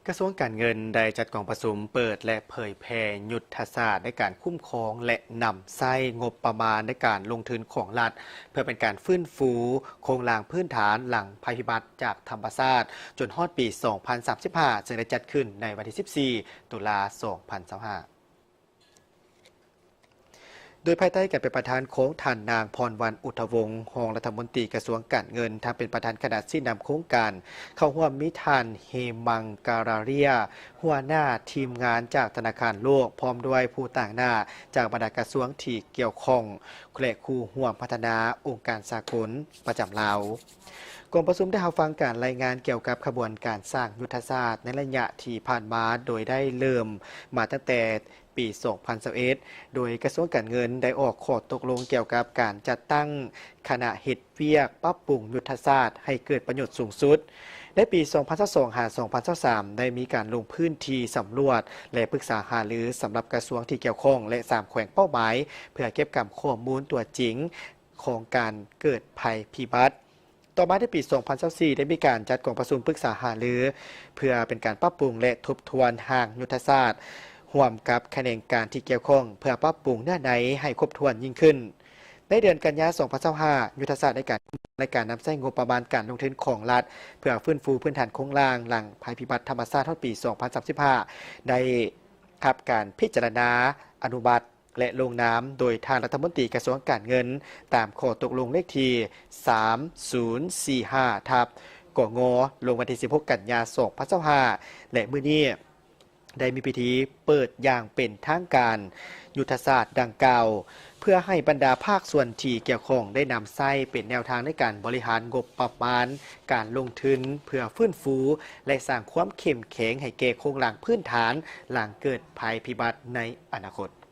ກະຊວງການເງິນໄດ້ຈັດກອງປະຊຸມເປີດ ແລະ ເຜີຍແຜ່ຍຸດທະສາດໃນການຄຸ້ມຄອງ ແລະ ນຳໃຊ້ງົບປະມານໃນການລົງທຶນຂອງລັດ ເພື່ອເປັນການຟື້ນຟູໂຄງລ່າງພື້ນຖານຫຼັງໄພພິບັດຈາກທຳມະຊາດ ຈົນຮອດປີສອງພັນສາມສິບຫ້າ ເຊິ່ງໄດ້ຈັດຂຶ້ນໃນວັນທີສິບສີ່ ຕຸລາ ສອງພັນຊາວຫ້າ. ໂດຍພາຍໃຕ້ການເປັນປະທານຂອງທ່ານນາງ ພອນວັນ ອຸດທະວົງ ຮອງລັດຖະມົນຕີກະຊວງການເງິນ, ທັງເປັນປະທານຄະນະຊີ້ນຳໂຄງການ. ເຂົ້າຮ່ວມມີທ່ານ ເຮມັງກາລາເລຍ ຫົວໜ້າທີມງານຈາກທະນາຄານໂລກ, ພ້ອມດ້ວຍຜູ້ຕາງໜ້າຈາກບັນດາກະຊວງທີ່ກ່ຽວຂ້ອງ ແລະ ຄູ່ຮ່ວມພັດທະນາອົງການສາກົນປະຈຳລາວ. ກອງປະຊຸມໄດ້ຮັບຟັງການລາຍງານກ່ຽວກັບຂະບວນການສ້າງຍຸດທະສາດໃນໄລຍະທີ່ຜ່ານມາ, ໂດຍໄດ້ເລີ່ມມາຕັ້ງແຕ່ ປີສອງພັນຊາວເອັດ ໂດຍກະຊວງການເງິນໄດ້ອອກຂໍ້ຕົກລົງກ່ຽວກັບການຈັດຕັ້ງຄະນະເຮັດວຽກປັບປຸງຍຸດທະສາດໃຫ້ເກີດປະໂຫຍດສູງສຸດ. ໃນປີສອງພັນຊາວສອງ ຫາ ສອງພັນຊາວສາມ ໄດ້ມີການລົງພື້ນທີ່ສຳຫຼວດ ແລະ ປຶກສາຫາລືສຳລັບກະຊວງທີ່ກ່ຽວຂ້ອງ ແລະ ສາມແຂວງເປົ້າໝາຍ ເພື່ອເກັບກຳຂໍ້ມູນຕົວຈິງຂອງການເກີດໄພພິບັດ. ຕໍ່ມາໃນປີສອງພັນຊາວສີ່ ໄດ້ມີການຈັດກອງປະຊຸມປຶກສາຫາລື ເພື່ອເປັນການປັບປຸງ ແລະ ທົບທວນຮ່າງຍຸດທະສາດ ຮ່ວມກັບຂະແໜງການທີ່ກ່ຽວຂ້ອງ ເພື່ອປັບປຸງເນື້ອໃນໃຫ້ຄົບຖ້ວນຍິ່ງຂຶ້ນ. ໃນເດືອນກັນຍາ ສອງພັນຊາວຫ້າ ຍຸດທະສາດໃນການ ໃນການນຳໃຊ້ງົບປະມານການລົງທຶນຂອງລັດ ເພື່ອຟື້ນຟູພື້ນຖານໂຄງລ່າງຫຼັງໄພພິບັດທຳມະຊາດຮອດປີສອງພັນສາມສິບຫ້າ ໄດ້ຮັບການພິຈາລະນາອະນຸມັດ ແລະ ລົງນາມໂດຍທ່ານລັດຖະມົນຕີກະຊວງການເງິນ ຕາມຂໍ້ຕົກລົງເລກທີສາມສູນສີ່ຫ້າ ທັບ ກງ ລົງວັນທີສິບຫົກ ກັນຍາ ສອງພັນຊາວຫ້າ ແລະ ມື້ນີ້ໄດ້ມີພິທີເປີດຢ່າງເປັນທາງການຍຸດທະສາດດັ່ງກ່າວ ເພື່ອໃຫ້ບັນດາພາກສ່ວນທີ່ກ່ຽວຂ້ອງໄດ້ນຳໃຊ້ເປັນແນວທາງໃນການບໍລິຫານງົບປະມານການລົງທຶນ ເພື່ອຟື້ນຟູ ແລະ ສ້າງຄວາມເຂັ້ມແຂງໃຫ້ແກ່ໂຄງລ່າງພື້ນຖານຫຼັງເກີດໄພພິບັດໃນອະນາຄົດ.